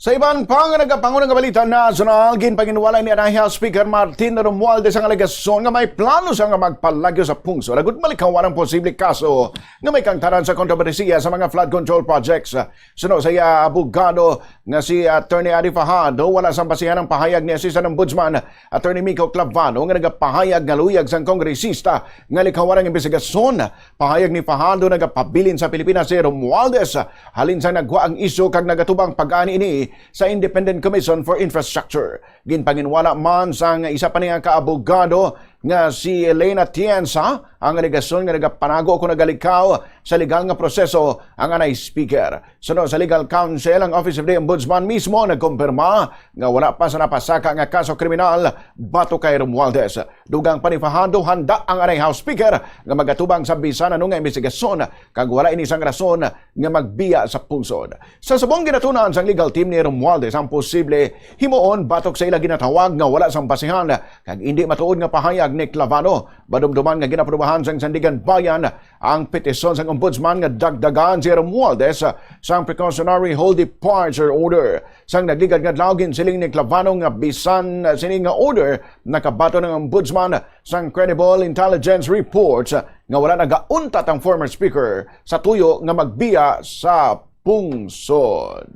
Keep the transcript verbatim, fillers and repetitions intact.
Sa iban pa nga nagapanguna nga balita nasyonal, ginpanginwala ni Anay House Speaker Martin Romualdez ang alegasyon nga may plano siya nga magpalagyo sa pungsod agud malikawan ang posible kaso nga may kaangtanan sa kontrobersiya sa mga flood control projects. Suno sa iya abogado nga si Attorney Adi Fajardo, wala sang basihan ang pahayag ni Assistant Ombudsman Attorney Miko Clavano nga nagapahayag nga luyag sang kongresista nga likawan ang imbestigasyon. Pahayag ni Fajardo, nagapabilin sa Pilipinas si Romualdez halin sang nagwa ang isyu kag nagatubang pag-ani ini sa Independent Commission for Infrastructure. Ginpanginwala man sang isa pa niya ka abogado nga si Elena Tienza ang alegasyon nga nagapanago o nagalikaw sa legal nga proseso ang anay speaker. Suno sa legal counsel, ang Office of the Ombudsman mismo nagkumpirma nga wala pa sa napasaka nga kaso kriminal batok kay Romualdez. Dugang pa ni Fajardo, handa ang anay House Speaker nga magatubang sa bisan ano nga imbestigasyon kag wala ini sang rason nga magbiya sa pungsod. Sa subong ginatunan sang legal team ni Romualdez ang posible himuon batok sa ila ginatawag nga wala sang basihan kag indi matuod nga pahayag ni Clavano. Madumduman nga ginaprubahan sang Sandiganbayan ang petisyon sang Ombudsman nga dagdagan si Romualdez sang precautionary hold departure order. Sang nagligad nga adlaw, ginsiling ni Clavano nga bisan sini nga order, nakabaton ang Ombudsman sang credible intelligence reports nga wala nagauntat ang former speaker sa tuyo nga magbiya sa pungsod.